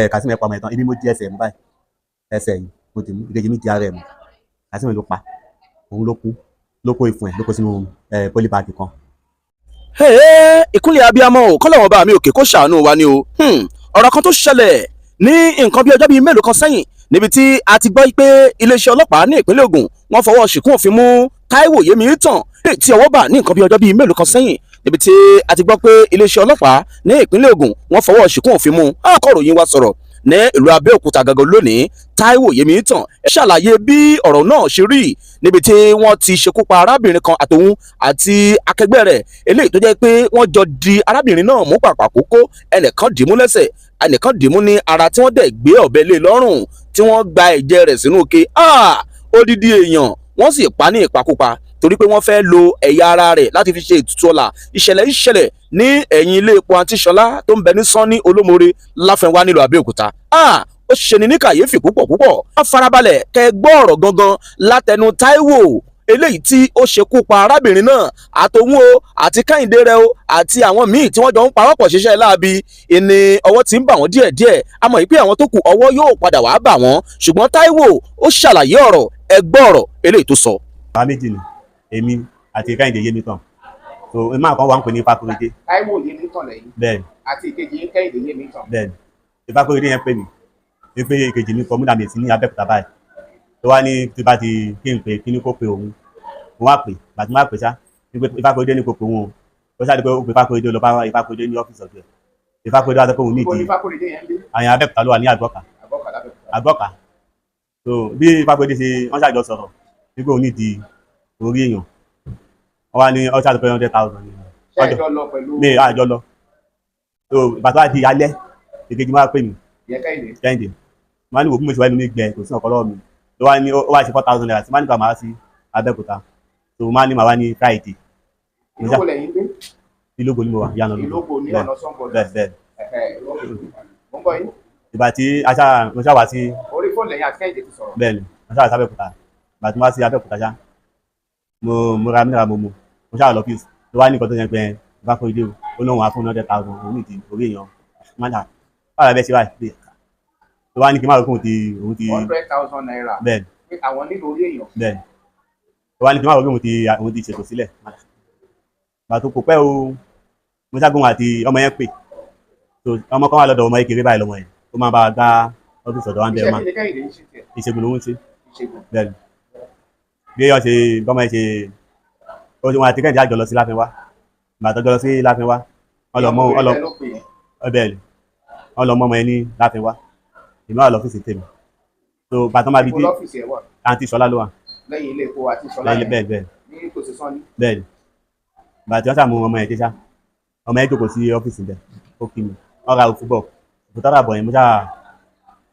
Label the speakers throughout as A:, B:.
A: Kazeem ẹ̀ pa ọmọ ẹ̀ tán, ibi mo di ẹsẹ̀ mú báyìí, ẹsẹ̀ yìí mo dì mú, ìkejì mi di ara ẹ̀ mú. Kazeem ló pa, òun ló kú, ló kó ìfun ẹ̀ ló kó sínú polybag kan.
B: Ìkúnlẹ̀ abiyamọ ò kọ́lọ́wọ́n bá mi òkè kó ṣàánú wa ni o. Ọ̀rọ̀ kan tó ṣẹlẹ̀ ní nǹkan bí ọjọ́ bíi mélòó kan sẹ́yìn níbi tí a ti gbọ́ pé iléeṣẹ́ ọlọ́pàá ní ìpínlẹ̀ Ògùn wọ́n fọwọ́ ṣìkún òfin mú Táíwò Yémiyítàn tí ọwọ́ bà ní nǹkan bí ọjọ́ bíi mélòó kan sẹ́yìn níbi tí a ti gbọ́ pé iléeṣẹ́ ọlọ́pàá ní ìpínlẹ̀ Ògùn wọ́n fọwọ́ ṣìkún òfin mú. Akọ̀ròyìn wa sọ̀rọ̀ ní ìlú Abẹ́òkúta gangan lónìí. Táíwò Yémiyítàn ṣàlàyé bí ọ̀rọ̀ náà ṣe rí níbi tí wọ́n ti ṣekú pa arábìnrin kan àtòun àti akẹgbẹ́ rẹ̀, eléyìí tó jẹ́ pé wọ́n jọ di arábìnrin náà mú pàpà kókó, ẹnìkan dìímú lẹ́sẹ̀, ẹnìkan dìímú ní ara, tí wọ́n dẹ̀ gbé ọ̀bẹ lé lọ́rùn, tí wọ́n gba ẹ̀jẹ̀ rẹ̀ sínú ike. Odidi èèyàn wọ́n sì pa ní ìpakúpa torí pé wọ́n fẹ́ lo ẹ̀yà ara rẹ̀ láti fi ṣe ètùtù ọlà. Ìṣẹ̀lẹ̀ ìṣẹ̀lẹ̀ ní ẹ̀yìn ilé epo Àǹtí Ṣọlá tó ń bẹ ní Sanni Olómore Láfẹnwá nílùú Abẹ́òkúta. Ó ṣeni ní kàyéfì púpọ̀ púpọ̀. Wọ́n farabalẹ̀ kẹ́ gbọ́ ọ̀rọ̀ gangan látẹnu Táíwò eléyìí tí ó ṣekú pa arábìnrin náà àtòun o àti Kẹ́hìndé rẹ o àti àwọn míì tí wọ́n jọ ń pawọ́pọ̀ ṣiṣẹ́ láabi ìní ọwọ́ ti ń bà wọ́n díẹ̀díẹ̀. A mọ̀ pé àwọn tó kù ọwọ́ yóò padà wàá bà wọ́n, ṣùgbọ́n Táíwò ó ṣàlàyé ọ̀rọ̀, ẹ gbọ́ ọ̀rọ̀ eléyìí tó sọ.
A: Àwa méjì ni, èmi àti Kẹ́hìndé Yémiyítàn. So ìmáà kan wà ń pè ní Ifákúrédé.
C: Táíwò Yémiyítàn lẹ́yìn?
A: Bẹ́ẹ̀ni.
C: Àti ìkejì Kẹ́hìndé Yémiyítàn?
A: Bẹ́ẹ̀ni. Ifákúrédé yẹn pè mí wípé ìkejì mi kọ múdà mi sí ní Abẹ́òkúta báyìí, tó wá ní tí bá ti kí n pè kí ní kó pe òun. Mo wá pè, bàtí mo wá pè ṣá wípé Ifákúrédé ní kó pe òun o, ó ṣáà di pé ó pe Ifákúrédé, lọ bá Ifákúrédé ní ọ́fíìsì ọ̀dọ̀ ẹ̀. Ifákúrédé wá sọ pé òun ní
C: Ibo
A: ìdí
C: ni Ifákúrédé yẹn ń gbé?
A: Àyàn Abẹ́òkúta ló wà ní Àgbọ̀kà.
C: Àbọ̀kà lábẹ́òkúta.
A: Àgbọ̀kà. So bí Ifákúrédé ṣe wọ́n ṣàjọ sọ̀rọ̀ wípé òun ní ìdí orí èèyàn, wọ́n wá ní ó ṣáà sọ pé 100,000 ni.
C: Ṣé ẹjọ́ lọ pẹ̀lú?
A: Mi àjọ lọ. So bàtà wá di alẹ́, ìkejì máa pè mí.
C: Ìyẹn Kẹ́hìndé?
A: Kẹ́hìndé. Máa ní wò bí mo ṣe wá inú mi gbẹ, kò sí ọ̀kọ́ lọ́wọ́ mi. Ló wá ní ó wá ṣe ₦4,000 tí máa ní kó máa sí Abẹ́òkúta. So máa ní màá wá ní Friday.
C: Ìlógbò lẹ́yìn gbé?
A: Ìlógbò ni mo wà, ìyànà Ológbò.
C: Ìlógbò ní ọ̀nà Sango.
A: Bẹ́ẹ̀ bẹ́ẹ̀.
C: Mo ń gbọ́ yín.
A: Ìgbà tí aṣá mo ṣá wá sí.
C: Orí fóònù lẹ́yìn àti Kẹ́hìndé ti sọ̀rọ̀?
A: Bẹ́ẹ̀ ni, mo ṣá wá sí Abẹ́òkúta. Ìgbà tí mo wá sí Abẹ́òkúta ṣá, mo ra mineral, mo ṣá lọ ọ́fíìsì. Ló wá ní nǹkan tó yẹn pé Ifákúrédé o, ó lóun wá fún 100,000, òun ní ìdí orí èèyàn. Máa dà báwo la bẹ́ẹ̀ ṣe báyìí? Ló wá ní kí n má rò pé òun ti.
C: ₦100,000?
A: Bẹ́ẹ̀ ni.
C: Pé àwọn nílò orí èèyàn.
A: Bẹ́ẹ̀ ni. Ló wá ní kí n má rò pé òun ti ṣètò sílẹ̀. Ìgbà tó kò pẹ́ o, mo ṣàgbọ́n àti ọmọ yẹn pè. So ọmọ kan wà lọ́dọ̀ ọmọ kékeré báyìí lọ́mọ yẹn, ó máa bá wa gbá ọ́fíìsì ọ̀dọ̀ wa ń bẹ̀.
C: Iṣẹ́
A: Ọmọ
C: kí ni Kẹ́hìndé ń ṣe tiẹ̀?
A: Ìṣègùn lòún ṣe.
C: Ìṣègùn.
A: Bẹ́ẹ̀ ni. Bí wọ́n ṣe bọ́mọ yẹn ṣe ó ṣe wọn àti Kẹ́hìndé àjọ lọ sí Láfẹnwá. Ìgbà tó jọ lọ sí Láfẹnwá, wọ́n lọ mọ́
C: Ìyàwó
A: wọ́n lọ
C: rẹ̀ ló pè yẹn.
A: Bẹ́ẹ̀ ni, wọ́n lọ mọ́ ọmọ yẹn ní Láfẹnwá. Èmi wà lọ́fíìsì tèmi. So bàtọ́ máa fi
C: Ibo
A: dé
C: lọ́fíìsì ẹ̀ wà?
A: Àǹtí Ṣọlá ló wà.
C: Lẹ́yìn ilé epo Àǹtí Ṣọlá
A: Lẹ́yìn
C: yẹn?
A: Bẹ́ẹ̀ bẹ́ẹ̀.
C: Ní tòsí Sanni?
A: Bẹ́ẹ̀ ni. Ìgbà tí wọ́n ṣàmú ọmọ yẹn dé ṣá, ọmọ yẹn jókòó sí ọ́fíìsì bẹ́ẹ̀, ó kí mi, wọ́n ra òfú bọ̀, òfú tára bọ̀ yẹn, mo ṣáà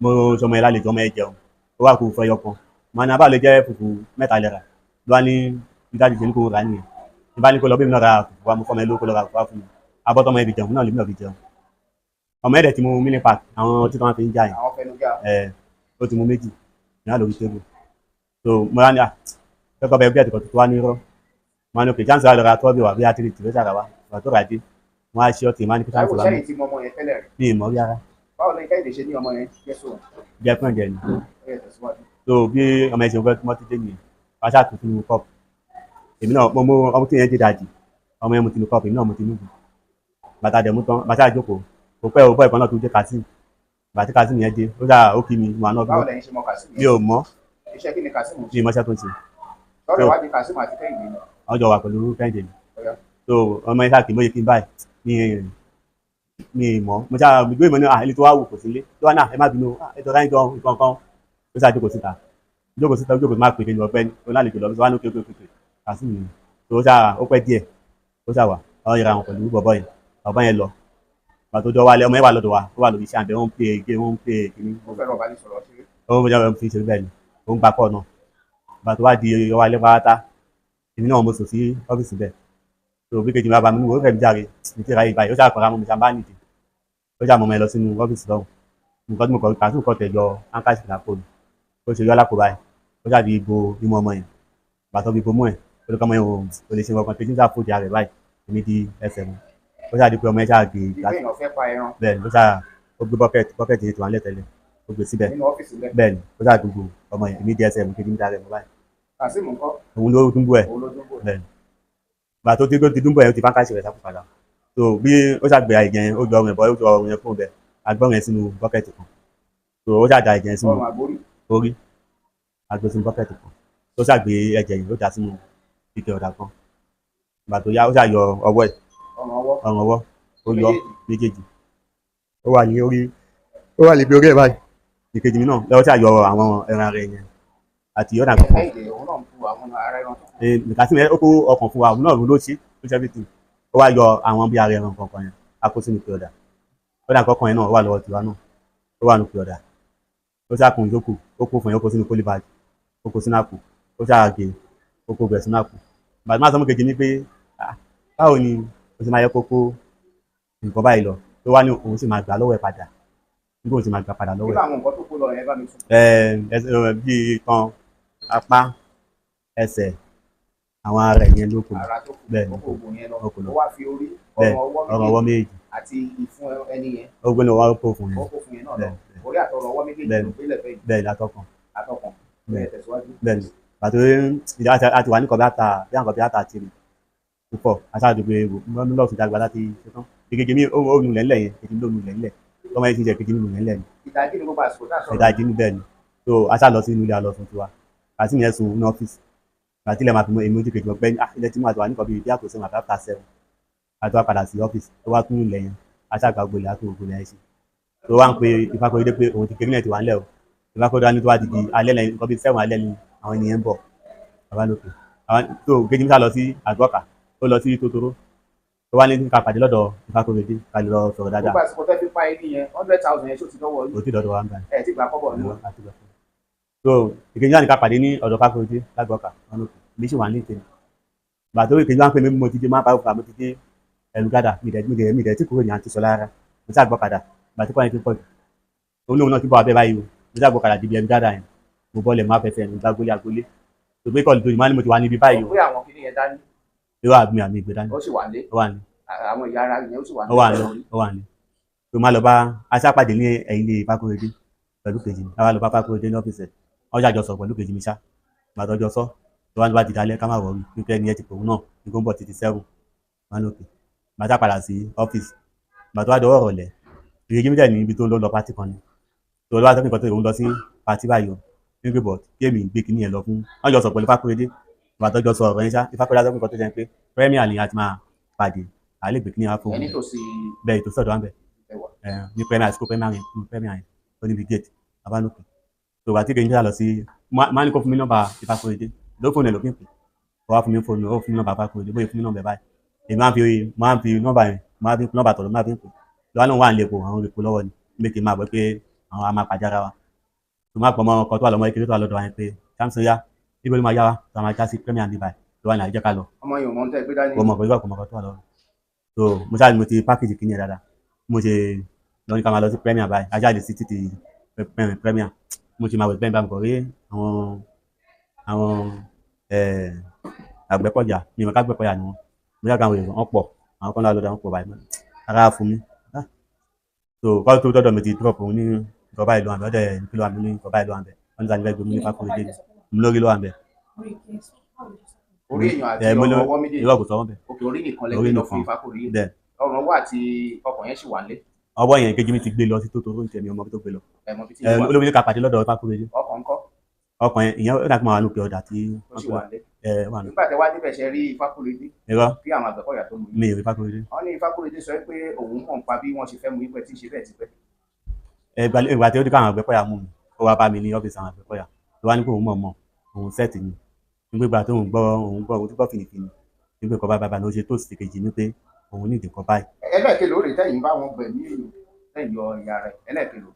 A: mo sọmọ yẹn lálejò, ọmọ yẹn jẹun, ó wà kó fẹ́ yọkan màá ní abá lè jẹ́ fùfú mẹ́ta lẹ́ra. Ló wá ní ìdájú ṣe ní kó rà á nìyẹn. Ìbá ní kó lọ bí mi náà ra fùfú wa, mo fọmọ yẹn ló kó lọ ra fùfú wa fún mi. Abọ́ tọmọ yẹn fi jẹun náà lèmi náà fi jẹun. Ọmọ yẹn dẹ̀ ti mu mini pack, àwọn ọtí tó máa fi ń jà yẹn.
C: Àwọn fẹnugá.
A: Ẹ ó ti mu méjì ní àlòrí tébù. So mo rà ní à kẹ́kọ̀ọ́ bẹ́ẹ̀ bí ẹ̀tìkọ̀ tuntun wá ní irọ́. Mo ní òkè chance wà lọ́ra tọ́ bí wà bí a tìrì tìrì sára wa wà tó rà dé. Mo á ṣe ọtí, mo á ní kí chance
C: Táíwò,
A: wà mí.
C: sẹ́yìn tí mọ ọmọ yẹn tẹ́lẹ̀ rí?
A: Mi ì mọ̀ rí ara.
C: Báwo ni Kẹ́hìndé ṣe ní ọmọ yẹn jẹ́ sóun?
A: Jẹ́ fún ẹ̀jẹ̀ ni.
C: Ó yẹ tẹ̀síwájú.
A: So bí ọmọ yẹn ṣe fẹ́ mọ́ ti dé nìyẹn, wọ́n á ṣàtúntò sínú kọ́ọ̀pù. Èmi náà mo mú ọmọ tí yẹn dé dajì, ọmọ yẹn mu tinú kọ́ọ̀pù, èmi náà mu tinú bù. Bàtà dẹ̀ mú tán, bàtà jókòó kò pẹ́ o, bọ́ ìkan náà tó dé, Kazeem. Bàtí Kazeem yẹn dé, ó dà ó kí mi, mo àná
C: Báwo lẹ́yìn ṣe mọ Kazeem
A: mi
C: yẹn?
A: ò mọ̀.
C: Iṣẹ́ kí ni Kazeem ń
A: Mi
C: ṣe?
A: ì mọṣẹ́ tó ń ṣe.
C: Lọ́rọ̀ ìwádìí Kazeem àti Kẹ́hìndé ni.
A: Ọjọ́ wà pẹ̀lú Kẹ́hìndé ni.
C: Ó yá.
A: So ọmọ yẹn ṣáà kì í mọ̀ yẹ kí n báyìí mi mi ì mọ̀. Mo ṣáà gbé ìmọ̀ ní à ẹni tó wá wò kò sílé tó wá náà, ẹ má bínú, ẹ tọ́ra yín gan nǹkan kan. Ó ṣáà jókòó síta, jókòó síta, jókòó má pè é ní ọ̀gbẹ́ni ó lálejò lọ wá ní òkè òkè òkè Kazeem ni. So ó ṣáà ó pẹ́ díẹ̀, ó ṣáà wà ọ yẹra wọn pẹ̀lú bọ̀bọ̀ yẹn. Bọ̀bọ̀ yẹn lọ, pàtó jọ wálé, ọmọ yẹn wà lọ́dọ̀ wa, ó wà lórí iṣẹ́ àbẹ̀, ó ń pè é gé, ó ń pè é kíní.
C: Ó fẹ́ràn ọ̀bánisọ̀rọ̀ ṣeré.
A: Ó ń jẹ́ fi ṣe bẹ́ẹ̀ ni, ó ń gba kọ́ náà. Pàtó wá di ọwọ́ alẹ́ pátá, èmi náà mo sùn sí ọ́fíìsì bẹ́ẹ̀. So bí kejì mi bá mi ní wo fẹ́ mi jáde mi ti ráyè báyìí, ó ṣáà kọ́ra mọ́ mi ṣáà bá nìdí, ó ṣáà mọ́ mi lọ sínú ọ́fíìsì lọ́hùn. Nǹkan tí mo kọ̀ kàtó kọ̀ tẹ̀ yọ handkerchief lápò mi, ó ṣe yọ lápò báyìí, ó ṣáà fi bo imú ọmọ yẹn. Bàtọ́ fi bomú ẹ̀, ó ní kọ́ ọmọ yẹn ò lè ṣe nǹkan kan tí ń fòdì ara rẹ̀ báyìí, èmi di ẹsẹ̀ mu. Ó ṣáà di pé ọmọ yẹn ṣáà gbé
C: Bí pé èèyàn fẹ́ pa ẹran.
A: Bẹ́ẹ̀ ni, ó ṣáà ó Ó gbé bucket, bucket yẹn ti wà nílẹ̀ tẹ́lẹ̀, ó gbé síbẹ̀.
C: Nínú ọ́fíìsì lẹ̀.
A: Bẹ́ẹ̀ ni, ó ṣáà dùnbù ọmọ yẹn, èmi DSM kejì ń darẹ̀ mọ́ báyìí.
C: Kazeem ńkọ́?
A: Òun ló dùnbù ẹ̀.
C: Òun ló dúnbò.
A: Bẹ́ẹ̀ ni, gbà tó ti dùnbù ẹ̀, ó ti fáńkàṣì rẹ̀ sápò padà. So bí ó ṣàgbé ẹ̀jẹ̀ yẹn, ó jọ ọrùn ẹ̀ bọ́, ó jọ ọrùn yẹn fún bẹ́ẹ̀, agbọ́n yẹn sínú bucket kan. So ó ṣàdá ẹ̀jẹ̀ yẹn sínú
C: Ọrùn àgbórí.
A: orí, agbé sínú bucket kan. Tó ṣàgbé ẹ̀jẹ̀ yẹn, ó dà sínú ike ọ̀dà kan. Gbà tó yá, ó ṣàyọ ọwọ́ ẹ̀.
C: Ọrùn ọwọ́.
A: Ọrùn ọwọ́, ó yọ
C: Méjèèjì.
A: méjèèjì. Ó wà ní orí, ó wà níbi orí ẹ̀ báyìí. Ìkejì mi náà lọ́wọ́ ṣàyọ àwọn ẹran rẹ̀ yẹn àti ọ̀dà kankan.
C: Kẹ́hìndé òun náà ń bu àwọn ará ẹran tó kù.
A: Kàsímù yẹn, ó kó ọkàn fún wa, òun náà ló ṣe, ó ṣe everything. Ó wá yọ àwọn bí ara ẹran kankan yẹn, a kó sínú ike ọ̀dà. Ọ̀dà kankan yẹn náà ó wà lọ́wọ́ tiwa náà, ó wà nínú ike ọ̀dà. Ó ṣàkùn ìjókòó, ó kó fún yẹn, ó kó sínú polybag, ó kó sínú àpò, ó ṣàgé, ó kó bẹ̀ sínú àpò. Bàtí máa sọ fún kejì mi pé, "Ah, báwo ni o ṣe máa yẹ kó kó nǹkan báyìí lọ?" Tó wá ní òun sì máa gbà lọ́wọ́ ẹ̀ padà, nígbà òun sì máa gbà padà
C: Kí
A: lọ́wọ́ ẹ̀.
C: làwọn nǹkan tó kó lọ yẹn, bá mi sọ?
A: Ẹ bí itan, apá, ẹsẹ̀, àwọn ara ẹ̀ yẹn ló kù.
C: Ara tó kù.
A: Bẹ́ẹ̀ ni.
C: Ó kó oògùn yẹn lọ.
A: Ó kó lọ.
C: Ó wá fi orí,
A: Bẹ́ẹ̀,
C: ọrùn ọwọ́
A: ọrùn ọwọ́
C: méjèèjì
A: méjì
C: àti ìfun ẹni yẹn.
A: Ó gbé lọ́wọ́, ó kó fún
C: Ó
A: yẹn.
C: kó fún yẹn náà lọ.
A: Bẹ́ẹ̀.
C: Orí àtọrùn ọwọ́ méjèèjì
A: Bẹ́ẹ̀.
C: ló gbélé fẹ́ yìí.
A: Bẹ́ẹ̀ látọkàn.
C: Àtọkàn.
A: Bẹ́ẹ̀.
C: Bẹ́ẹ̀, tẹ̀síwájú.
A: Bẹ́ẹ̀ ni, pàtó àti wà ní kọ̀bí àtà bí àwọn kọ̀bí àtà tìrì púpọ̀ aṣáájú pé lọ́ọ̀sì dàgbà láti ṣetán. Ìkejì mi ó nulẹ̀ ńlẹ̀ yẹn, kejì mi ló nulẹ̀ ńlẹ̀, tọ́mọ yẹn ti jẹ́ kejì mi nulẹ̀ ńlẹ̀ ni.
C: Ìdájí ni gbogbo àsìkò tá a sọ̀rọ̀.
A: Ìdajì níbẹ̀ ni. So aṣá lọ sí inú ilé alọ́sùn tiwa, àti ìyẹn sùn ní ọ́fíìsì. Àti ilẹ̀ máa fi mọ èmi ojú kejì ọgbẹ́ni, ah, ilẹ̀ tí mo àti wà ní kọ̀bí bí àpò sẹ́wọ̀n àti after seven, àti wá padà sí ọ́fíìsì, tó wá tún ilẹ̀ yẹn, aṣá àgbà gbolẹ̀ àti ògbó yẹn ṣe. Tó wá ń pe Ìfakọ́yédé pé òun ti kéré náà ti wà ńlẹ̀ o. Ìfakọ́yédé wá ní tó wá di di alẹ́ lẹ́yìn nǹkan bíi 7 alẹ́ ni àwọn ènìyàn ń bọ̀ bàbá lókè àwọn. Tó kejì mi sá lọ sí àgọ́kà, ó lọ sí Tòtòrò, tó wá ní ká pàdé lọ́dọ̀ Ìfakọ́yédé ká lè lọ sọ̀rọ̀ dáadáa.
C: Gbogbo àsìkò tẹ́ fi pa ẹni yẹn, 100,000 yẹn, ṣó ti dọ́wọ́ yín?
A: Kò tí ì dọ́dọ̀ wa ń gbà.
C: Ẹ ti gbà kọ́bọ̀ nù?
A: So ìkejì wa ní ká pàdé ní ọ̀dọ̀ Fákóredé lágbọ̀ọ́kà wọn lókè, mi sì wà ní ìtẹ̀lẹ̀. Gbà tó ìkejì wa ń pè mí, mo ti dé máa pa, mo ti dé ẹ̀rù gádà, mi dẹ̀ tí kúrò ní àǹtí sọlá rárá. Mo sá gbọ́kadà, gbà tí kò yẹn ti pọ̀ jù, òun lòun náà ti bọ̀ abẹ́ báyìí o. Mo sá gbọ́kadà dìbì ẹ̀rù gádà yẹn, mo bọ́lẹ̀, mo afẹ́fẹ́ mi gbàgbólé agbolé tó gbé kọ́ọ̀lù tó yìí, máa ní mo ti wà níbi báyìí o.
C: Ó pé àwọn kìnìún yẹn dání.
A: Irú àmì àmì ìgbé dání.
C: Ó sì wà lé.
A: Ó wà ní.
C: Àwọn ìyá ara yẹn ó sì wà.
A: Ó wà ní, ó wà ní. Tó máa lọ bá aṣápàdé ní ẹ̀yìn ilé Fákóredé pẹ̀lú kejì mi, àwa lọ bá Fákóredé ní ọ́fíìsì ẹ̀, wọ́n ṣàjọ sọ pẹ̀lú kejì mi ṣá. Gbàtọ́ jọ sọ, tó wá ní bá ti dalẹ̀ ká má wọrí wípé ẹni ẹ ti pòun náà ní kó ń bọ̀ títí 7 wọn lókè. Gbàtà padà sí ọ́fíìsì, gbàtọ́ wá dọwọ́ ọ̀rọ̀lẹ̀, ìrèjì mi dẹ̀ ní ibi tó ń lọ party kan ni. Tó lọ́wọ́ sọ́kùnrin kan tó ń lọ sí party báyìí o, wípé bọ̀ kí èmi gbé kinní yẹn lọ fún wọ́n jọ sọ pẹ̀lú Fákóredé. Gbàtọ́ jọ sọ ọ̀rọ̀ yẹn ṣá, Fákóredé sọ́kùnrin kan tó jẹ́ pé premier ni a ti máa pàdé, à lè gbé kinní yẹn wá fún
C: Ẹni tó sì
A: bẹ́ẹ̀ tó sọ̀dọ̀ wá ń bẹ̀.
C: Ẹwà.
A: Ní premier school, premier yẹn, premier yẹn ó níbi gate abánúkù. Tó wà tí kejì ń lọ sí, máa ní kó fún mi nọ́mbà Ìfákóredé ló fóònù ẹ̀ ló fi ń pè, ó wá fún mi fóònù, ó fún mi nọ́mbà Ìfákóredé, bóyá fún mi nọ́mbà ẹ̀ báyìí, èmi máa ń fi nọ́mbà yẹn, máa fi nọ́mbà tọ̀dọ̀, máa fi ń pè lọ́wọ́ náà wà ń lè po àwọn olùkó lọ́wọ́ ni méjì máa bọ̀ pé àwọn a máa pàdé ara wa. Tó máa pọ̀ mọ́ ọkọ̀ tó wà lọ́mọ kékeré tó wà lọ́dọ̀ wa yẹn pé Samson yá, ibo ló máa yá wa tó máa já sí premier ní báyìí tó wà ní àjẹká lọ.
C: Ọmọ yìí ò mọ ohun tẹ́ gbé dání.
A: Kò mọ̀ pé kò mọ̀ kò tó wà lọ́wọ́. So mo ṣáà ní mo ti pákéjì kìíní ẹ̀ dáadáa, mo ṣe lọ ní ká máa lọ sí premier báyìí, ajá lè sí títì premier. Mo ṣe máa wẹ̀ bẹ́ẹ̀ bá mi kọ̀ rí àwọn àgbẹ̀kọ̀yà mi ò mọ̀ ká àgbẹ̀kọ̀yà ni wọ́n. Mo ṣáà ká àwọn èèyàn wọn pọ̀, àwọn kan lọ́dọ̀ wọn pọ̀ báyìí, ara fún mi. So kọ́ tó dọ́dọ̀ mi ti drop òun ní nǹkan báyìí ló wà bẹ́ẹ̀, ọ̀dẹ̀ kí ló wà mí ní nǹkan báyìí ló wà bẹ́ẹ̀, wọ́n ní sani fẹ́ gbé mi ní Fákóredé mi lórí ló wà bẹ́ẹ̀.
C: Orí èèyàn àti
A: Mo
C: ọrùn ọwọ́ méjèèjì?
A: Irọ́, kò sọ wọ́n bẹ́ẹ̀.
C: Òkè, orí nìkan lẹ
A: Orí
C: gbé lọ fún
A: nìkan.
C: Ìfákóredé?
A: Bẹ́ẹ̀.
C: Ọrùn ọwọ́ àti ọkàn yẹn sì wà lé?
A: Ọwọ́ yẹn, kejì mi ti gbé lọ sí tó ń tẹ̀mí ọmọ tó gbé lọ.
C: Ẹ mọ ibi tí
A: Ẹ
C: wà.
A: Olómi ní ká pàdé lọ́dọ̀ Fákóredé.
C: Ọkàn ńkọ́?
A: Ọkàn yẹn, ìyẹn ó dàgbà wà lókè ọ̀dà tí
C: Ó sì wà lé?
A: Ẹ wà ní.
C: Nígbà tẹ́ wá débẹ̀, ṣe rí Ìfákóredé?
A: Irọ́.
C: Kí àwọn Àgbẹ̀kọ̀yà tó mú yín?
A: Mi ò rí Fákóredé.
C: Wọ́n ní Ìfákóredé sọ pé òun mọ̀ nípa bí wọ́n ṣe fẹ́ mú yín pẹ́ tí ń ṣe bẹ́ẹ̀ tipẹ́.
A: Ìgbà tí ó dé káwọn Àgbẹ̀kọ̀yà mú mi, ó wá bá mi ní ọ́fíìsì àwọn Àgbẹ̀kọ̀yà, tó wá ní kó òun mọ̀ mọ̀ òun set mi nígbà tó òun gbọ́, òun gbọ́, òun tó gbọ́ fìnnìfìnnì nígbà kan báyìí báyìí ló ṣe tó sì kejì ní pé òun ní ìdíkọ báyìí.
C: Ẹlẹ́ẹ̀kẹ́ lórí tẹ́yìn bá wọn gbẹ̀mí èèyàn, tẹ́yìn yọ ìyá rẹ̀, ẹlẹ́ẹ̀kẹ́ ló.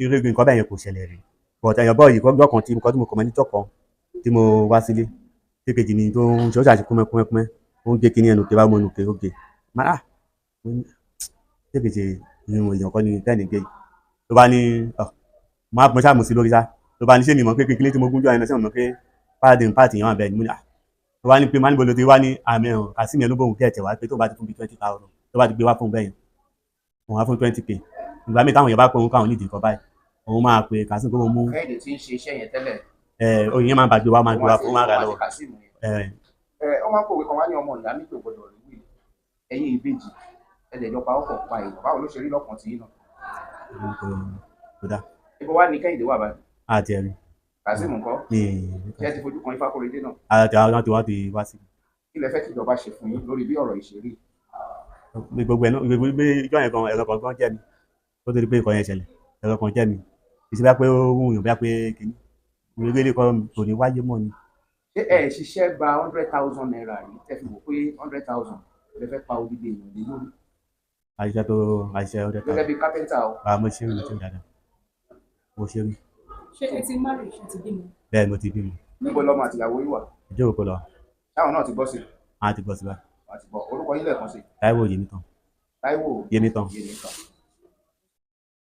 A: Irú nǹkan bẹ́ẹ̀ yẹn kò ṣẹlẹ̀ rí, but ẹ̀yàn bọ́ yìí kọ́ kan tí nǹkan tí mo kọ̀ mọ́ níjọ́ kan tí mo wá sílé tí kejì mi tó ń ṣe, ó ṣàṣe kúmẹ́kúmẹ́kúmẹ́, ó ń gé kinní ẹnu ké bá mọ ẹnu ké, ó gé máa tí kejì ìrìn èèyàn kọ́ ni tẹ́ẹ̀nì gé yìí. Tó bá ní ọ máa mo ṣáà mú sí lórí sá, tó bá ní ṣé mi mọ̀ pé kékeré tí mo gúnjọ́ ẹni ṣé mo mọ̀ pé páàdì páàtì yẹn wà bẹ́ẹ̀ ni. Mo ní à, tó bá ní pé má níbo ló ti wá ní àmì ẹ̀hàn Kazeem yẹn ló bóun kí ẹ̀tẹ̀ wá pé tó bá ti fún bí 20,000, tó bá ti gbé wá fún bẹ́ẹ̀ yẹn, òun á fún 20K. Ìgbà míì táwọn èèyàn bá pé òun káwọn nídìí nǹkan báyìí, òun máa pe Kazeem pé mo mú.
C: Kẹ́hìndé tí ń ṣe iṣẹ́ yẹn tẹ́lẹ̀.
A: Ẹ oyin yẹn máa bá gbé wá, máa gbé wá fún, máa rà
C: òun àti
A: lọ́wọ́.
C: Kazeem yẹn.
A: Ẹ
C: Ẹ ọ máa ń pòwe kan wá ní ọmọ ìyá mi kò gbọdọ̀ rí wí. Ẹ̀yin ìbejì ẹ̀dẹ̀jọ pa ọkọ̀ pa èèyàn, báwo ló ṣe rí lọ́kàn tí yín náà?
A: Kò kò dá.
C: Ibo wá ní Kẹ́hìndé wà báyìí?
A: Àti ẹ̀rí.
C: Kazeem ńkọ́?
A: Ní.
C: Ṣé ẹ ti fojú kan Ifákóredé náà?
A: Àti àwọn tí wọ́n ti wá sí.
C: Kí lẹ fẹ́ kí ìjọba ṣe fún yín lórí bí ọ̀rọ̀ yìí ṣe rí?
A: Gbogbo ẹ̀ náà, gbogbo bí ìjọ yẹn kan, ẹ̀rọ kan gan jẹ́ mi ó tó di pé ìkọ́ yẹn ṣẹlẹ̀, ẹ̀rọ kan jẹ́ mi ìṣe bá pé ó wù yàn bá pé kìíní ìrírí kan kò ní wáyé mọ́ ni.
C: Ṣé ẹ ṣiṣẹ́ gba ₦100,000 rí tẹ́ fi wò pé 100,000 lẹ fẹ́ pa odidi èèyàn lé lórí?
A: Àṣìṣe tó àṣìṣe ọdẹ kan.
C: Gẹ́gẹ́ bí kápẹ́ńtà o.
A: Bá mo ṣe rí, mo ṣe rí dáadáa, mo ṣe rí.
D: Ṣé ẹ ti marry? Ṣé ti bímọ?
A: Bẹ́ẹ̀, mo ti bímọ.
C: Níbo lọmọ àtìyàwó yìí wà?
A: Ìjókòó kò lọ.
C: Táwọn náà ti gbọ́ sí i?
A: Á ti gbọ́ sí báyìí.
C: Wọ́n ti gbọ́. Orúkọ yín lẹ́ẹ̀kan sí i?
A: Táíwò Yémítàn.
C: Táíwò
A: Yémítàn.
C: Yémítàn.